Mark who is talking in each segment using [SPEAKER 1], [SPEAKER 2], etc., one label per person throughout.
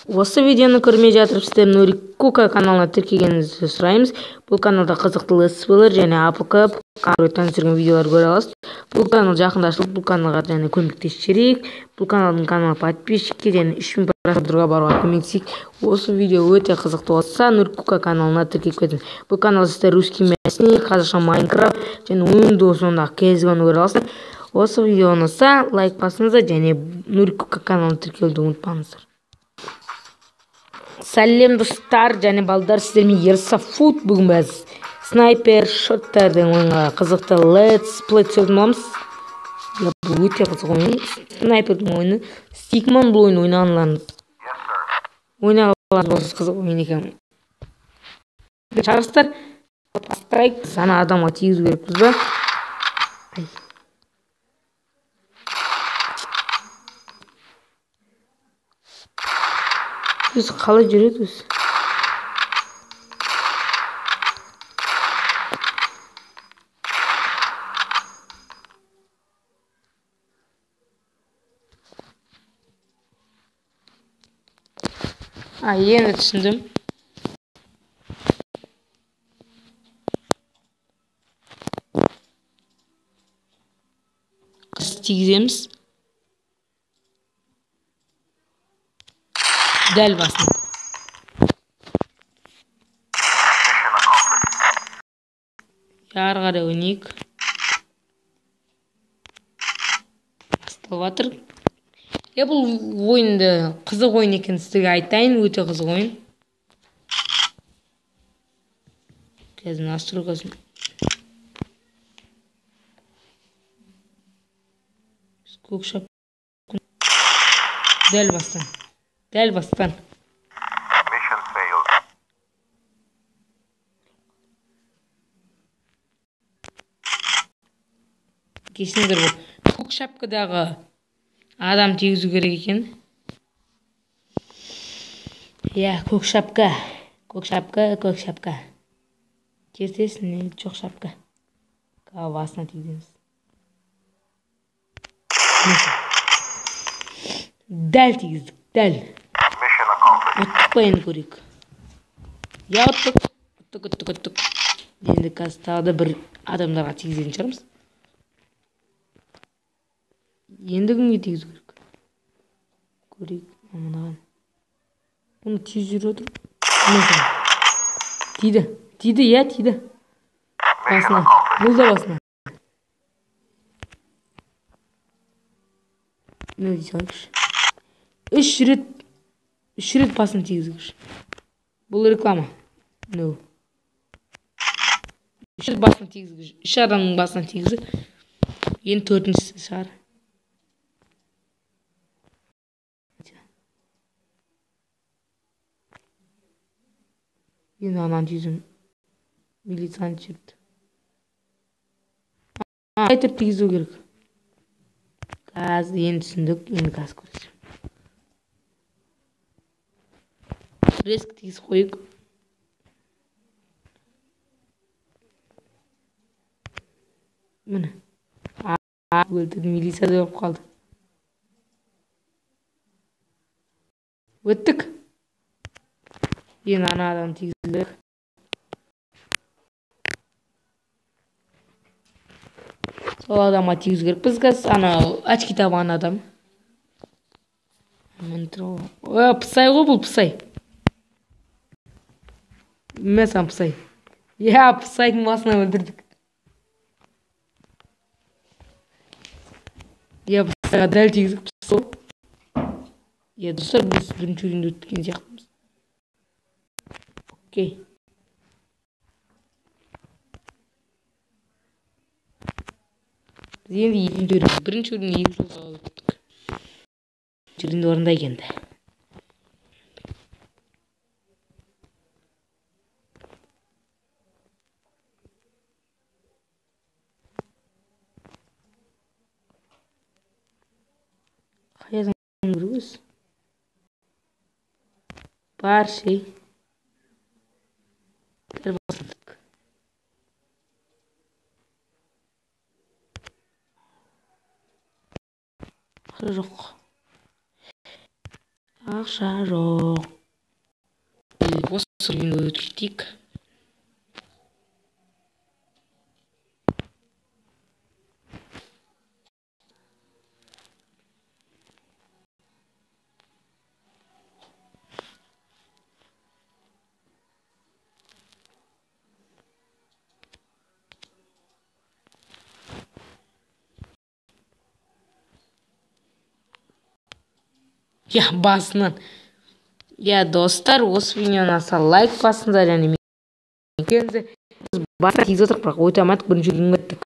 [SPEAKER 1] Осы видеоны көрмей жатырып, сіздер Нурик Кука каналына тіркелгеніңізді сұраймыз. Бұл каналда қызықты летсплейлер және АПК, Андроидтан түсірген видеолар көре аласыз. Бұл канал жақында ашылып, бұл каналға және көмектесіп жіберейік. Бұл каналдың каналы подписчикке және 3000 просмотрға баруға көмектесейік. Осы видео өте қызықты болса, Нурик Кука каналына тіркеліп кетіңіз. Бұл каналда сіздер русский мясник, қазақша Майнкрафт және Windows 10-дағы CS:GO-ны көре аласыздар. Осы видео ұнаса, лайк басыңыздар және Нурик Кука каналына тіркелуді ұмытпаңыздар. Сәлем достар және балдар, сіздермен Ерса Фуд. Бүгін біз Снайпер Шоттер деген ойынға қызықты Let's Play түсіретін боламыз. Бұл өте қызық ойын, снайпердің ойыны. Стикман бұл ойын ойнағанларыңыз болса қызық ойын екен. Шарыстар, бастайық, ана адамға тигізу керекпіз ба? Ай. Біз қалай жүреді өзі? А, енді түсіндім. Қыз тигіземіз. Дәл басын. Ары қарай ойнайық. Басталып жатыр. Бұл ойынды қызық ойын екенін сіздерге айтайын, өте қызық ойын. Қазір настройкасын. Көк шап. Дәл бастан. Дәл бастан. Кешіріңдер, бұл көк шапкадағы адам тигізу керек екен. Иә, көк шапка. Көк шапка, көк шапка. Кертесін, жоқ шапка. Басына тигіземіз. Дәл тигіздік, дәл. Ұттық па енді көрейік. Я, ұттық. Ұттық, ұттық, ұттық. Енді қазір тағы да бір адамдарға тигізетін шығармыз. Енді кімге тигізу керек? Көрейік, мынаған. Бұны тез жүріп отыр. Тиді, тиді, иә, тиді. Басына, бұл да басына. Не дей салайықшы. Үш рет басын тигізгіш. Бұл реклама. No. 3 рет басын тигізгіш. 3 адамның басына тигізіп. Енді төртіншісі шығар. Енді ананы тигіземін. Милицияны тигізді. Қайтып тигізу керек. Қазір енді түсіндік, енді қазір көресіз. Реск тигізіп қойық. Міне. Өлтірді, милиция да өліп қалды. Өттік. Енді ана адам тигізді. Сол адамға тигізу керек. Біз қазір ана очки тапқан адам. Пысай ғой бұл, пысай. Мә саған пысай. Иә, пысайдың басына өлтірдік. Иә, пысайға дәл тигіздік, пысай. Иә, достар, біз бірінші ойынды өткен сияқтымыз. Окей. Біз енді екінші ойын, бірінші ойын екі жолға өттік. Екінші ойынды орындайық енді. Қай адам көріңіз? Бар шей. Дәл басындық. Жоқ. Ақша жоқ. Осы видеоны өтіп. Я басынан. Я достар, осы видеоны аса лайк басыңыздар және басына тигізіп отырық, бірақ өте алмадық, бірінші күнге өттік.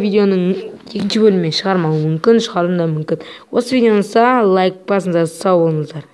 [SPEAKER 1] Видеоның екінші бөлімін шығармауым мүмкін, шығаруым да мүмкін. Осы видеоны аса лайк басыңыздар, сау болыңыздар.